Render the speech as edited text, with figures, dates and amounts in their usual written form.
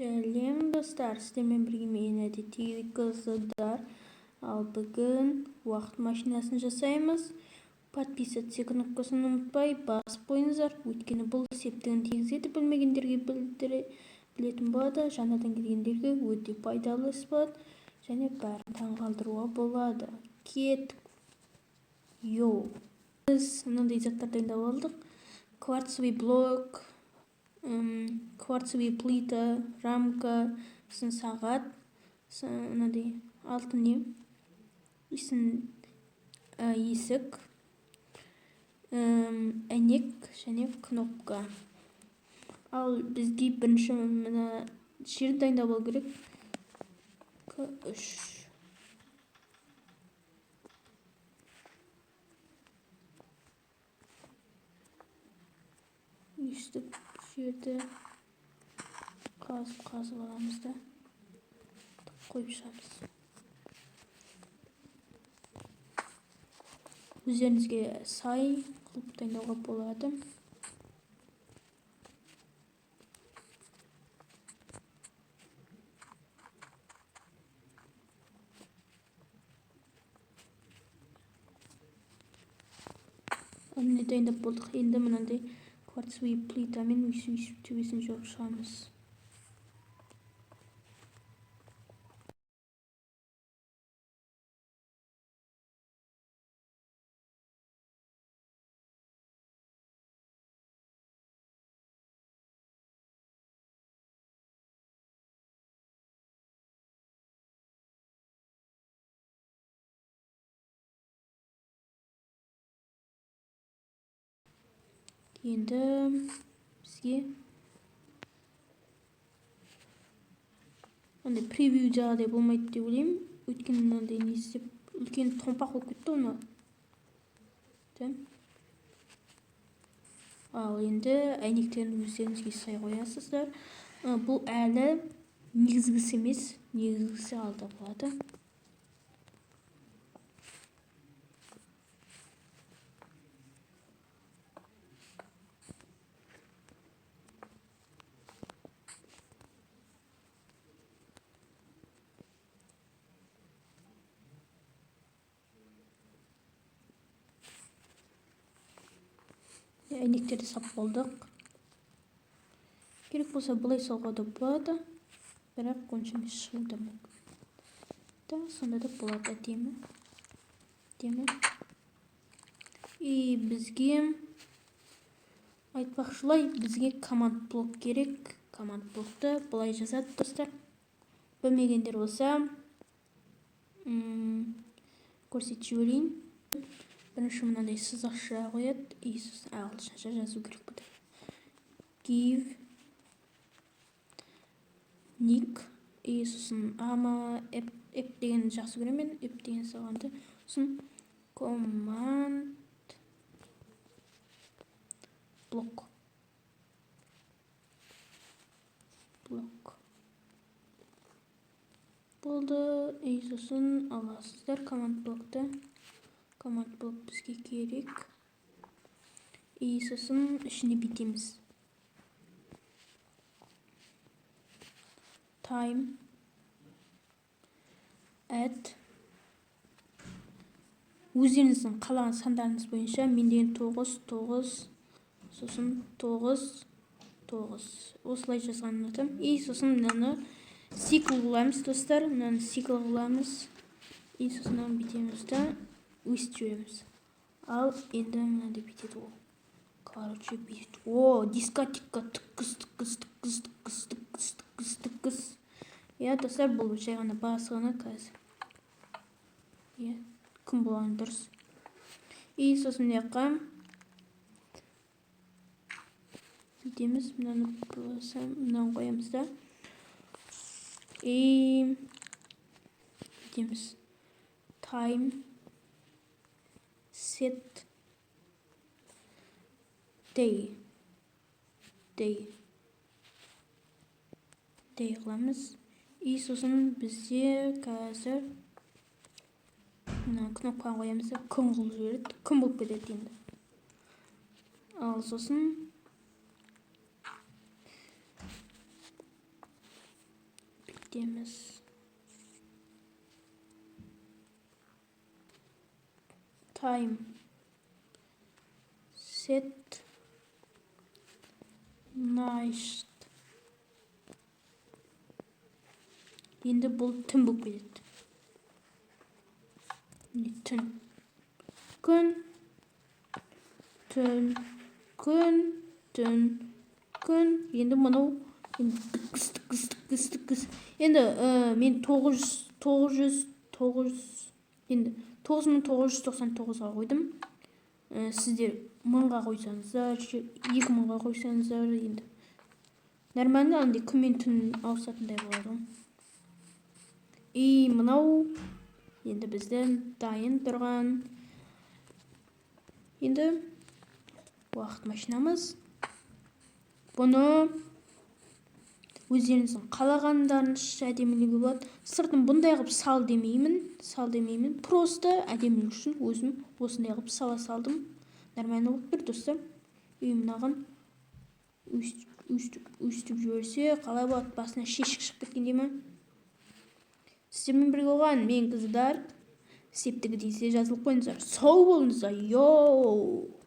Сәлем, достар! Сіздермен бірге мен, әдеттегідей, Қыздар. Ал бүгін уақыт машинасын жасаймыз. Подписаться кнопкасын ұмытпай басып қойыңыздар, өйткені бұл септігін тигізеді, білмегендерге білдіре білетін болады, жаңадан келгендерге өте пайдалы іс болады және бәрін таңғалдыруға болады. Кеттік! Йоу! Біз мынандай заттар дайындап алдық. Кварцевый блок, кварцевый плита, рамка, сосын сағат, мынандай алтын не, сосын есік, әйнек және кнопка. Ал бізге бірінші мына жерді дайындап алу керек. К3. Өйстіп жерді қазып қазып аламыз да қойып шығамыз. Өздеріңізге сай қылып дайындауға болады. Міне, дайындап болдық. Енді мынандай кварцевый плитамен өйстіп өйстіп төбесін жауып шығамыз. Енді бізге андай превью жағдай болмайды деп ойлаймын, өйткені мынандай не істеп үлкен томпақ болып кетті ғой мынау. Ал енді әйнектерін өздеріңізге сай қоясыздар. Бұл әлі негізгісі емес, негізгісі алда болады. Әйнектерді сап болдық. Керек болса, былай салуға да болады, бірақ онша емес шығуы да мүмкін да, сонда да болады. Әдемі, әдемі. И бізге, айтпақшылай, бізге command блок керек. Command блокты былай жазады, достар. Білмегендер болса, көрсетіп жіберейін. Бірінші мынандай сызықша қояды и сосын ағылшынша жазу керек болады. Give nick и сосын ама app, app дегенді жақсы көремін мен, app деген салғанды. Сосын command блок, блок болды. И сосын аласыздар command блокты. Command блок бізге керек. И сосын ішіне бүйтеміз: time add өздеріңіздің қалаған сандарыңыз бойынша. Мен деген тоғыз, тоғыз, сосын тоғыз, тоғыз, осылай жазғанын ұнатамын. И сосын мынаны цикл қыламыз, достар, мынаны цикл қыламыз. И сосын мынаны бүйтеміз да өйстіп жібереміз. Ал енді мынандай бүйтеді ол, короче, бүйтеді. О, дискотека! Тіккіз, тіккіз, тіккіз, тіккіз, тіккіз, тіккіз, тіккіз. Иә, достар, бұл жай ғана басы ғана қазір. Иә, күн болған дұрыс. И сосын мына жаққа бүйтеміз, мынаны, мынаны қоямыз да и бүйтеміз: time set day, day, day қыламыз. И сосын бізде қазір мына кнопканы қоямыз да, күн қылып жібереді, күн болып кетеді енді. Ал сосын Күтеміз. Time set night. Енді бұл түн болып кетеді. Міне, түн, күн, түн, күн, түн, күн. Енді мынау енді тікіс, тікіс, тікіс, тікіс. Енді мен 900, 900, 900, енді 9999-ға қойдым. Сіздер 1000-ға қойсаңыздар, 2000-ға қойсаңыздар, енді нормально, андай күн мен түн ауысатындай болады ғой. И мынау енді біздің дайын тұрған енді уақыт машинамыз. Бұны өздеріңіздің қалағандарыңызша әдемілеуге болады. Сыртын бұндай қылып сал демеймін, сал демеймін, просто әдемілік үшін өзім осындай қылып сала салдым. Нормально болып тұр, достар. И мынаған өйстіп, өйстіп, өйстіп жіберсе қалай болады? Басына шешік шығып кеткендей ма? Сіздермен бірге болған мен, Қыздар. Септігі тисе, жазылып қойыңыздар. Сау болыңыздар, йоу!